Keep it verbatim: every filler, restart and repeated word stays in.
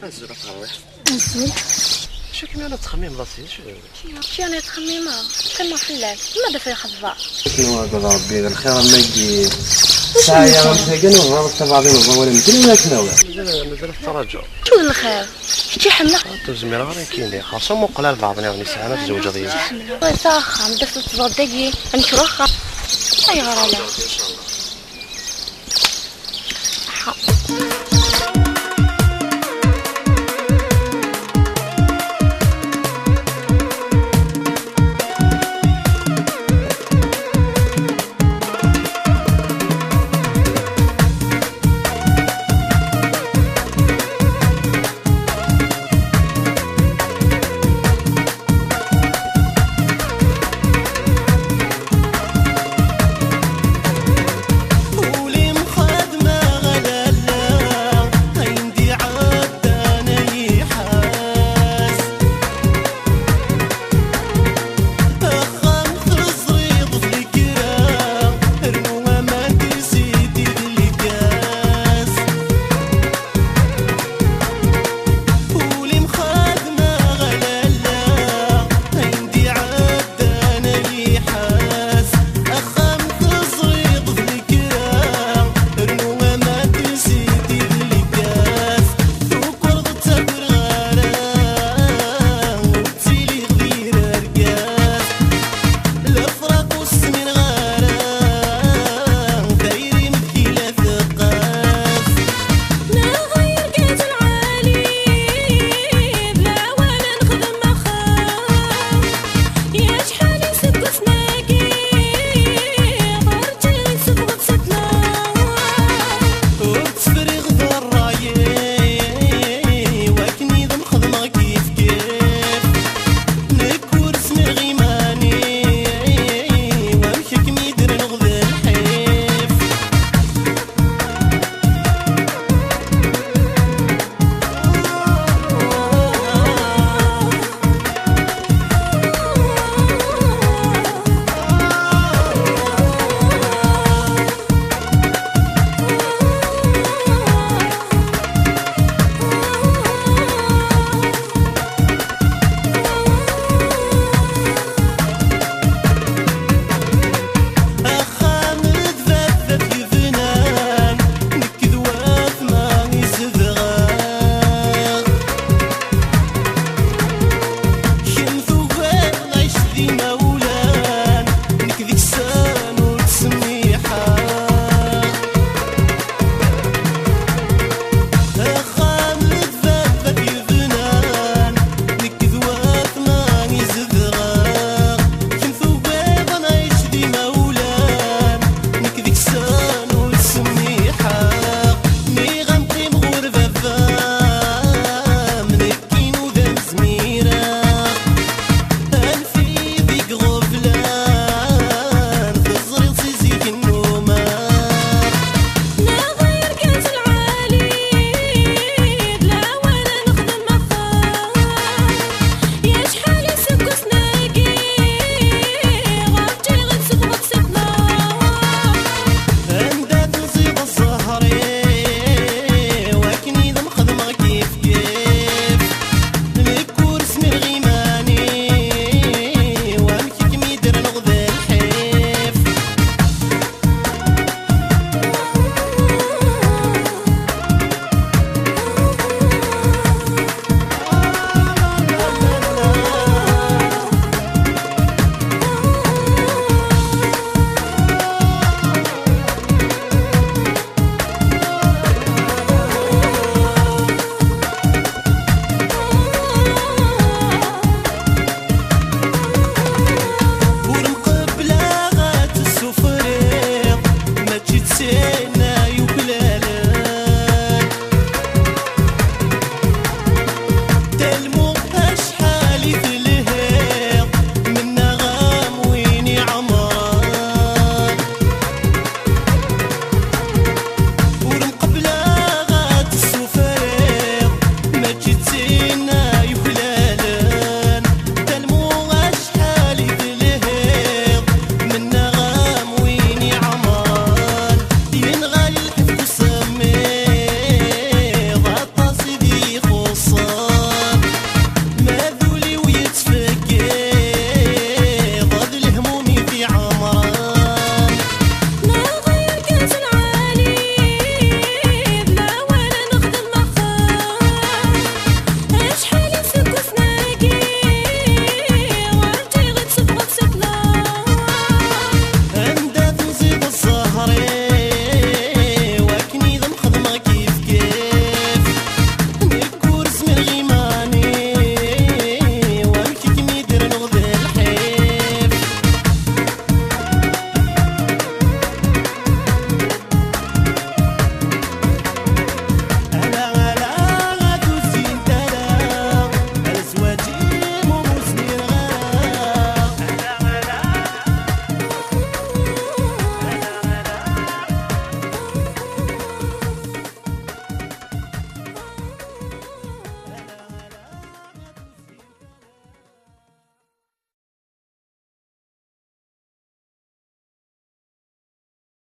Azul a Terwiḥt. Azul. Acu kem-yuɣen ad txemmimeḍ a si? Acu? Acu yani ttxemmimeɣ? Qqimeɣ fell-ak. Ma d afrax ḍbeɛ. Akken wɛed d Rebbi d lxir am wagi. Sɛaya am tagi nebɣa ad tabaɛḍ imeẓẓawan am kra ur asen-awiɣ. Mazal mazal ad tettṛaǧuḍ. Acu d lxir? Kečč i ḥemmleɣ. Ur zmireɣ ara ad k-iniɣ. Xerṣum muqel ar lbeɛḍ-nniḍen yesɛan ad tzewǧeḍ yid-s. Ḥemmleɣ. Ɣer s axxam, d ass n tẓad dagi, ad nekru axxam. Ayɣer ala?